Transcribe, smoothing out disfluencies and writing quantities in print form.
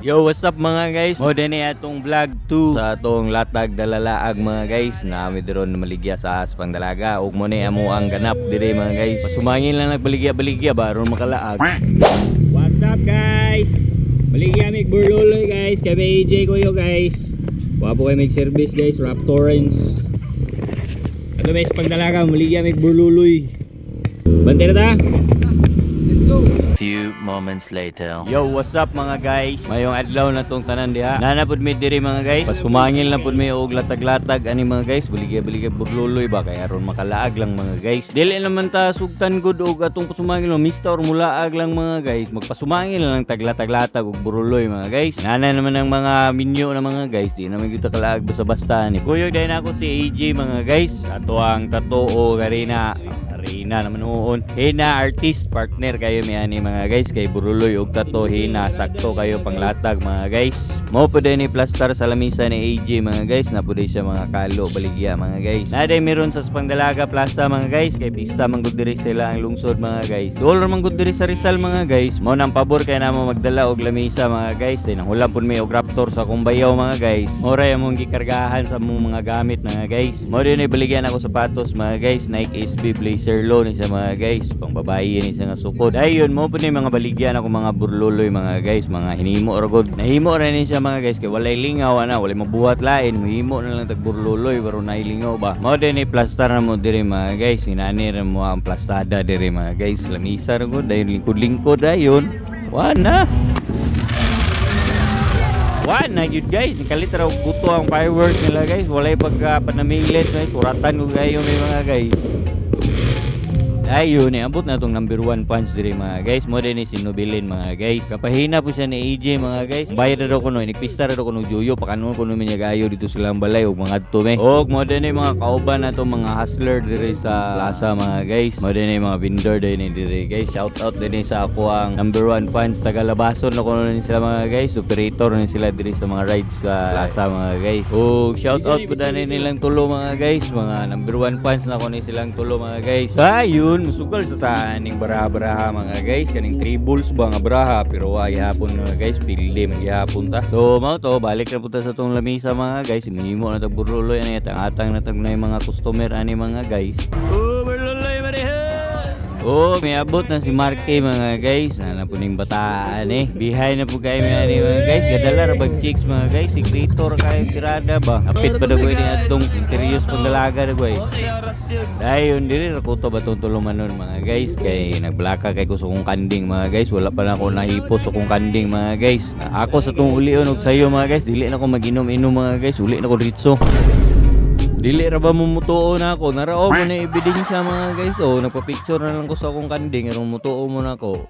Yo, what's up, mga guys? Mao din atong vlog 2 sa atong latag dalalaag, mga guys. Naami diron na maligya sa Aspang Dalaga. Ug mo ni amo ang ganap dire, mga guys. Pasumangin lang, nagbaligya-baligya ba aron makalaag. What's up, guys? Baligya mig burluloy, guys. Kay AJ ko yo, guys. Wapo kay mig service, guys, Raptorens. Ato may pagdalaga, maligya mig burluloy. Bantay na ta? Few moments later. Yo, what's up, mga guys? Mayong adlaw na tong tanan diha. Nana pud mi diri, mga guys. Pasumangin lang pud mi og latag-latag ani, mga guys. Baligya-baligya burluloy ba kay aron makalaag lang, mga guys. Dili naman ta sugtan gud og atong pasumangin no, mista or mulaag lang, mga guys. Magpasumangin lang taglatag-latag og burluloy, mga guys. Nana naman ang mga minyo na, mga guys. Di naman gyud ta kalaag basta-basta ni. Kuyog dayon ako si AJ, mga guys. Ato ang tato o Karina. Rina naman noon. Hina artist partner kayo mi ani, mga guys, kay buruloy og tato hina sakto kayo panglatag, mga guys. Mo po ni plastar sa lamisa ni AJ, mga guys, na po siya mga kalo baligya, mga guys. Naday meron sa Pangdalaga Plaza, mga guys, kay pista man gud diri sila ang lungsod, mga guys. Duol ra man gud diri sa Rizal, mga guys. Mo nang pabor kay namo magdala og lamisa, mga guys. Day nanghulam pud mi og Raptor sa akong bayaw, mga guys. Mo ra among gikargahan sa among mga gamit, mga guys. Mo din baligyan ako sapatos, mga guys, Nike SB Blazer Low ni sa mga guys, pang babae ni siya nga sukod. Ayun mo po ni mga baligyan ako mga burluloy, mga guys, mga hinimo ra gud. Nahimo ra ni siya, mga guys, kay walay lingaw ana, walay mabuhat lain, mahimo na lang tag burluloy pero naay lingaw ba. Mao din ni plastar na mo diri, mga guys, hinani ra mo ang plastada diri, mga guys, lamisa ra gud dayon lingkod-lingkod dayon. Wa na. Wa na gyud, guys, nikalit ra og buto ang fireworks nila, guys. Walay pagka panamilit, guys. Kuratan ko kayo may mga guys. Ayun, eh, abot na tong number one fans diri, mga guys. Mo din ni sinubilin, mga guys. Kapahina po siya ni AJ, mga guys. Bayad na daw ko no, inigpista ra daw ko no juyo pakanon ko no niya gayo dito silang balay og mga adto me. Og mo din ni mga kauban na tong mga hustler diri sa plaza, mga guys. Mo din ni mga vendor din ni diri, guys. Shout out din ni sa ako ang number one fans, taga Labason na ko ni sila, mga guys. Operator ni sila diri sa mga rides sa plaza, mga guys. Og shout out po dani nilang tulo, mga guys. Mga number one fans na ko ni silang tulo, mga guys. Ayun, musugal sa taning baraha-baraha, mga guys, kaning three bulls ba nga baraha, pero wa gihapon, mga guys, pildi man gihapon ta. So mao to, balik na punta sa tong lamisa, mga guys. Hinimo na tag burluloy ani, atang-atang na tag na yung mga customer ani, mga guys. Oh, burluloy mareha. Oh, may abot na si Marky, mga guys. Na puning bataan eh. Behind na po kayo mga ni mga guys. Gadala ra bag chicks, mga guys. Sikreto ra kayo tirada ba. Apit pa dagoy ni atong interiors pang dalaga dagoy. Dayon diri ra kuto ba tong tulumanon, mga guys, kay nagblaka kay ko sa kong kanding, mga guys. Wala pa na ako nahipos sa kong kanding, mga guys. Ako sa tong ulion og sayo, mga guys, dili na ko maginom-inom, mga guys. Uli na ko ritso. Dili ra ba mumutuo na ako? Narao mo na ebidensya, mga guys. Oh, nagpa-picture na lang ko sa akong kanding aron mutuo mo na ako.